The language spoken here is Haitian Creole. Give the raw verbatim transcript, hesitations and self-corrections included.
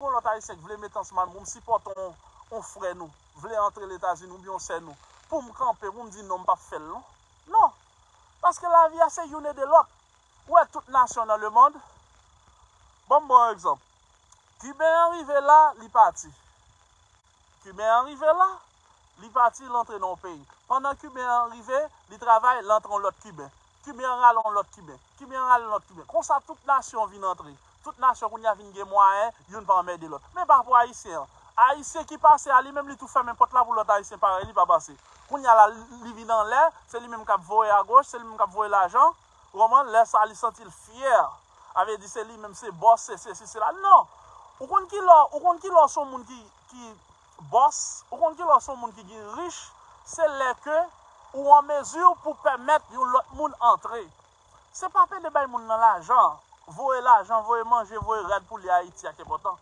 gon lòt Ayisyen k vle met ansanm ak mwen, m sipòte yon, yon frè nou, vle antre Letazini oubyen yon sè nou, pou m kanpe, pou m di non, m p ap fè l non. Non. Paske lavi a se youn ede lòt. Ou wè tout nasyon nan lemonn, ban m ba w yon egzanp. Kiben an rive la, li pati. Kiben an rive la, li pati, l antre nan yon peyi. Pandan Kiben an rive, li travay, l antre yon lòt Kiben. Kiben an rale yon lòt Kiben. Kiben an rale yon lòt Kiben. Konsa, tout nasyon vin antre. Tout nasyon kounye a vin gen mwayen, youn pa anmède lòt. Men pa pou Ayisyen an. Ayisyen ki pase a, li menm, li tou fèmen pòt la pou lòt Ayisyen parèy li pa pase. Kounye a la, li vin anlè, se li menm k ap voye agoch, se li menm k ap voye lajan. Ou konprann? Lè sa, li santi l fyè. A vle di se li menm, se bòs, se sesi, se la. Non! Ou konn ki lè, ou konn ki lè w se yon moun ki, ki bòs, ou konn ki lè w se yon moun ki gen rich, se lè ke ou an mezi pou pèmèt yon lòt moun antre. Se pa pede bay moun nan lajan, voye lajan, voye manje, voye rad pou li Ayiti a ki enpòtan.